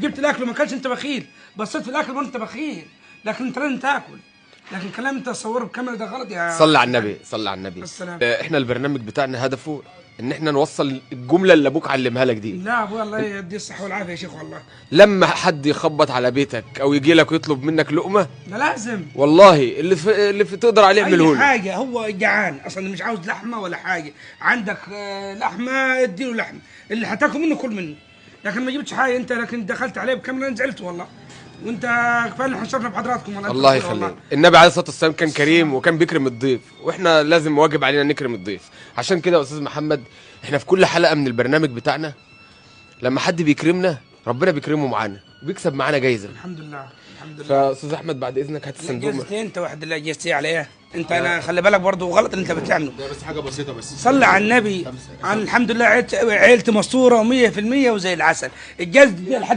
جبت الاكل وما كانش، انت بخيل. بصيت في الاكل وانت بخيل، لكن انت لازم تاكل. لكن كلام انت تصوره بكاميرا ده غلط يا صلي على النبي، صلي على النبي. السلام. احنا البرنامج بتاعنا هدفه ان احنا نوصل الجملة اللي ابوك علمها لك دي. لا ابويا الله يديه الصحة والعافية يا شيخ والله. لما حد يخبط على بيتك او يجي لك ويطلب منك لقمة، ده لازم والله اللي في تقدر عليه اعمله اي له. حاجة. هو جعان اصلا، مش عاوز لحمه ولا حاجة. عندك لحمه اديله لحمه، اللي هتاكل منه كل منه. لكن ما جبتش حاجة انت، لكن دخلت عليه بكاميرا انا زعلت والله. وانت كفاية ان احنا شرفنا بحضراتكم والله. الله والله. يخليك. النبي عليه الصلاة والسلام كان كريم وكان بيكرم الضيف، واحنا لازم واجب علينا نكرم الضيف. عشان كده يا استاذ محمد، احنا في كل حلقة من البرنامج بتاعنا لما حد بيكرمنا ربنا بيكرمه معانا وبيكسب معانا جايزة. الحمد لله، الحمد لله. فاستاذ احمد بعد اذنك هات الصندوق. جايزتين انت واحد اللي جايزتي عليها انت. انا خلي بالك برضه غلط اللي انت بتعمله. ده بس حاجة بسيطة بس. صلي على النبي. خمسة. عن الحمد لله عيلتي مستورة و100% وزي العسل. الجايزة دي لحد